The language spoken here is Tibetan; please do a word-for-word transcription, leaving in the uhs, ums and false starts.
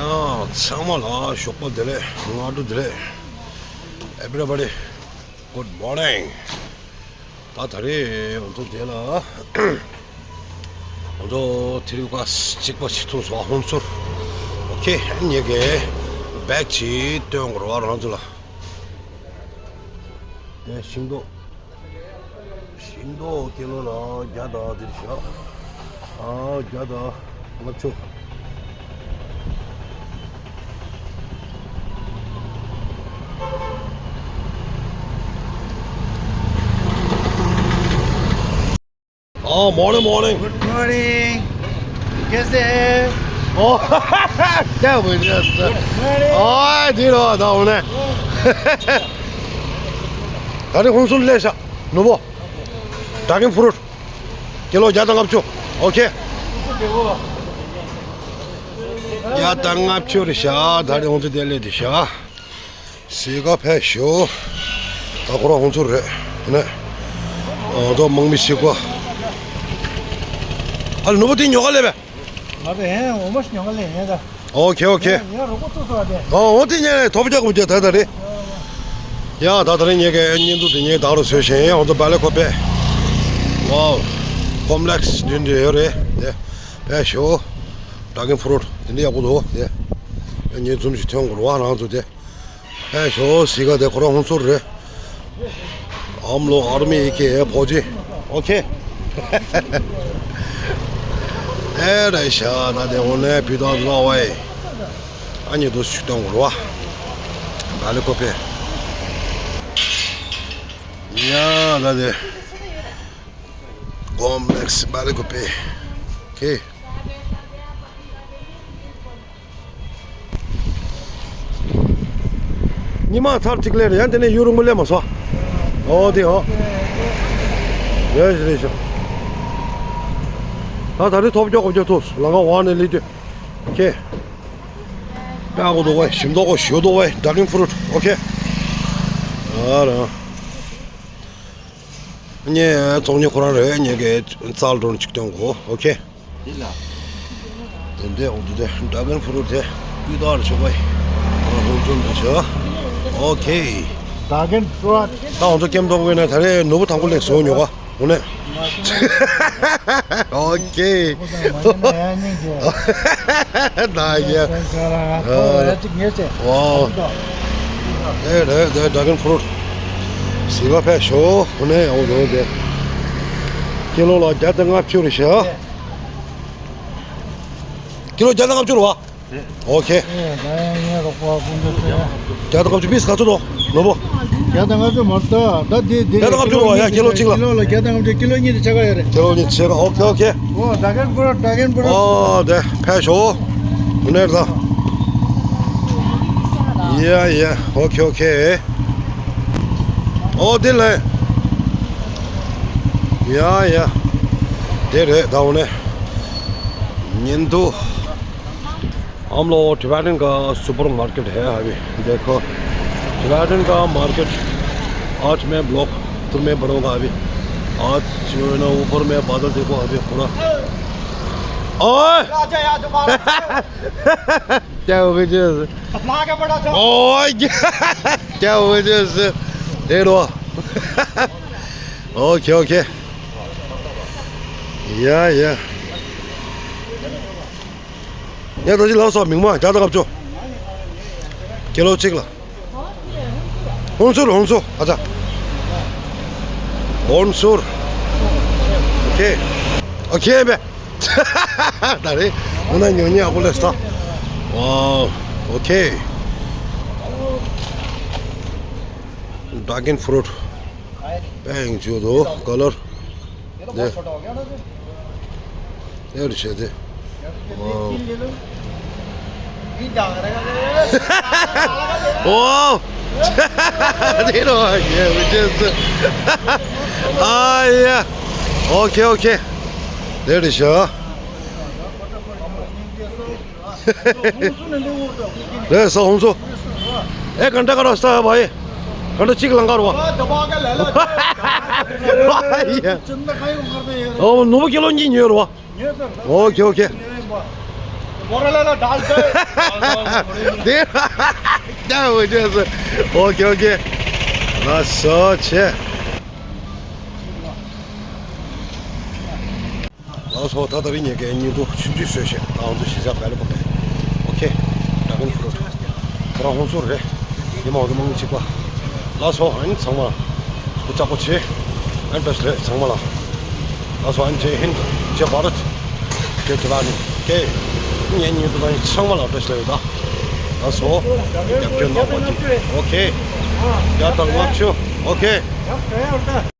ཨ། ཚང་མ་ལ་ཞོགས་པ་བདེ་ལེགས། སྔ་དྲོ་བདེ་ལེགས། Everybody, good morning. ད་ད་རེས་ང་ཚོ་དེ་ལ་ང་ཚོ་དེ་རིང་ཁ་གཅིག་པ་ཞིག་ཐུག་སོང་། ཧུན་སུར། ཨོ་ཁེ། ངེད་ཀྱི་བེག་ཅིག་སྟོན་དགོས་རེད་བ་རང་ཚོ་ལ། དེ་ཤིང་ཏོག་ཤིང་ཏོག་ཀི་ལོ་ལ་བརྒྱ་དང་དེ་བཞག་ཨ། བརྒྱ་དང་ལྔ་བཅུ། ཨ། Morning, morning. Good morning. कैसे हैं? ཨོ། क्या बोल रहे हो सर? Good morning. ཨ། དེ་རེད་བ། ད་འོ་ནས། ད་རེས་ཧུན་སུར་སླེབས་ཤག་ནུ་བོ། ཌ་གེན་ཕུ་རུཊ། ཀི་ལོ་བརྒྱ་དང་ལྔ་བཅུ། ཨོ་ཁེ། བརྒྱ་དང་ལྔ་བཅུ་རེད་ཤག་ད་རེས་ཧུན་སུར་དེ་སླེབས་དེ་ཤག་གཟིགས་ག་ཕེབས་ཤོག་ད་ཁོ་རང་ཧུན་སུར་རེད། ནས་ང་ཚོ་དམག་མི་གཟིགས་ག་ཨ་ལ་ནུ་བོ་དེ་ཉོ་ག་སླེབས་པས། ང་ཚོ་ཧན་འོ་མ་ཞིག་ཉོ་ག་སླེབས་ཡིན་ད། ཨོ་ཁེ། ཨོ་ཁེ། ཡང་རོགས་པ་ཚུགས་སོང་བ་དེ། ཨོ། འོ་དེ་ཉེ་ཐོབ་རྒྱག་གོ་རྒྱག་ད་ད་རེད། ཡ། ད་ད་རེས་ངེད་ཀྱི་བརྙན་ཐུང་དེ་ངས་བདག་རུ་བཟོས་ཤིང་ང་ཚོ་བལ་ལེ་ཁོ་པེ། ཝའོ། ཀོམ་ལེགས་བདུན་དེ་ཡོད་རེད་དེ། ཕེབས་ཤོག་ཌ་གེན་ཕུ་རུཊ་དེ་འདྲ་ཡག་པོ་འདུག་དེ། ངས་འཛུམ་ཞིག་ཐོན་དགོས་རེད་བ་རང་ཚོ་དེ། ཕེབས་ཤོག་གཟིགས་ག་དེ་ཁོ་རང་ཧུན་སུར་རེད། हम लोग आर्मी के फौजी। ཨོ་ཁེ། ཨེ་རེད་ཤག་ད་དེ་འོ་ནས་བུ་དང་ལོ་བའི། ཨ་ནི་དུ་ཞིག་གཏོང་དགོས་རེད་བ། བལ་ལེ་ཁོ་པེ། ཡ། ད་དེ། ཀོམ་ལེགས་བལ་ལེ་ཁོ་པེ། ཁེ། ཉི་མ་ཚར་གཅིག་སླེབས་ཡང་དེ་ནས་ཡུན་རིང་པོ་སླེབས་མ་སོང་། ཨོ་དེ་ཨོ། རེད་རེད་ཤག་ད་ད་རེས་ཐོབ་སྐྱོ་གོ་སྐྱོ་ཐུག་ལ་ང་ཝང་ནས་སླེབས་དུས། ཁེ། པའོ་འདུག་བས། ཞིམ་མདོག་གོ་ཞུ་འདུག་བས། ཌ་གེན་ཕུ་རུཊ། ཨོ་ཁེ། ཨ་ར། ངས་ཚོང་ཉེ་ཁོ་རང་རེད། ངེད་ཀྱི་རྩལ་སྒྲོན་གཅིག་སྟོན་གོ། ཨོ་ཁེ། དེ་འདྲས་འོང་དུས་དེ་ཌ་གེན་ཕུ་རུཊ་དེ་སྤུས་དག་རེད་ཆོག་པས། ཧུར་བརྩོན་འདུག་ཆོག་ཨོ་ཁེ། ད་གིན་ཕུ་རུཊ། ད་ང་ཚོ་ཀེམ་ཐོག་གི་ནས་ད་རེས་ནོར་བུ་དང་པོ་ལེགས་བཟོ་ཉོ་ག་འོ་ནས། ཨོ་ཁེ། ད་ཡ། ཨོ། ཨེ་རེད་དེ་ཌ་གེན་ཕུ་རུཊ། གཟིགས་ག་ཕེབས་ཤོག་འོ་ནས་ཡང་འོ་དེ། ཀི་ལོ་ལ་བརྒྱ་དང་ལྔ་བཅུ་རེད་ཤག་ཀི་ལོ་བརྒྱ་དང་ལྔ་བཅུ་རེད་བ། ཨོ་ཁེ། ཨེ། ད་ཡང་ངའི་རོགས་པ་ཀུན་སྤྱོད་ཚོ་ཡང་། བརྒྱ་དང་ལྔ་བཅུ་པིས་ག་ཚོད་འདུག་ནོར་བུ། བརྒྱ་དང་ལྔ་བཅུ་མ་རེད་ད། ད་དེ་དེ་བརྒྱ་དང་ལྔ་བཅུ་རེད་བ། ཡ། ཀི་ལོ་གཅིག་ལ། ཀི་ལོ་ལ་བརྒྱ་དང་ལྔ་བཅུ། ཀི་ལོ་གཉིས་དེ་ཆ་ག་ཡོད་རེད། ཀི་ལོ་གཉིས་ཆ་ག་ཨོ་ཁེ། ཨོ་ཁེ། ཨོ་ད་གིན་པུ་ར་ད་གིན་པུ་ར། ཨོ་དེ་ཕེབས་ཤོག་འོ་ནས་ད། ཡ་ཡ། ཨོ་ཁེ་ཨོ་ཁེ། ཨོ་དེ་ལས། ཡ་ཡ། དེ་རེད་ད། འོ་ནས་ཉིན་དུ། हम लोग टिबेटन का सुपर मार्केट है अभी। देखो, टिबेटन का मार्केट। आज मैं ब्लॉग टूर में बनाऊंगा अभी। आज जो है ना, ऊपर में बादल देखो अभी पूरा। ओए! क्या हो गया जी? ओए! क्या हो गया जी? देख लो। Okay, okay. या, या। ཡ། ད་ཅི་ལགས་སོ། མིག་མ་བརྒྱ་དང་ལྔ་བཅུ། ཀི་ལོ་གཅིག་ལ། ཧུན་སུར། ཧུན་སུར། ཨ་ཅག་ཧུན་སུར། ཨོ་ཁེ། ཨོ་ཁེ་བས། ད་རེས་འོ་ན་ཉོ་ཉེ་ཨ་ཁུ་ལས་ས། ཝའོ། ཨོ་ཁེ། ཌ་གེན་ཕུ་རུཊ། དཔེ་ཡང་བྱོས་འདུག་ཀ་ལར། དེ། དེ་རུ་བྱས་ཏེ། ཝའོ། ཝའོ། དེ་རུ་བྱས་ཏེ། ཨ་ཡ། ཨོ་ཁེ་ཨོ་ཁེ། དེ་རུ་བྱས། རེད་ས་ཧུན་སུར། ཨེ་ག་འདྲ་ག་ར་ས་བ་ཨེ། ག་འདྲ་གཅིག་ལང་ག་ར་བ། ཨོ་ནོར་བུ་ཀི་ལོ་གཉིས་ཉོས་ར་བ། ཨོ་ཁེ་ཨོ་ཁེ། मोरल है ना, डाल दे। दे। क्या हो गया सर? Okay, okay. ལགས་སོ་ཆེ། ལགས་སོ། ད་ད་རིང་ངེད་ཀྱི་ཉིན་ཐོ་ཆུང་ཆུང་བཟོས་ཤིག་ད་ང་ཚོ་གཞིས་ཆགས་བེ་ལི་པ་ལ། ཨོ་ཁེ། ཌ་གོན་ཕུ་རུཊ། ཁོ་རང་ཧོན་སུར་རེད། ཉི་མ་འོ་དུ་མང་གཅིག་པ། ལགས་སོ། ཨན་ཚང་མ་ལ་སྐུ་ལྕགས་པོ་ཆེ། ཨན་བཀྲ་ཤིས་བདེ་ལེགས་ཚང་མ་ལ། ལགས་སོ། ཨན་ཇེ་ཧིན། ཇེ་བྷ་རད། ཇེ་ཇ་བ་ནི། ཀེ། ངའི་ཉིན་ཐོ་ད་ཚང་མ་ལ་བཀྲ་ཤིས་བདེ་ལེགས་ད། ལགས་སོ། རྒྱབ་སྐྱོར་གནང་བ་འདི། ཨོ་ཁེ། བརྒྱ་དང་ལྔ་བཅུ། ཨོ་ཁེ།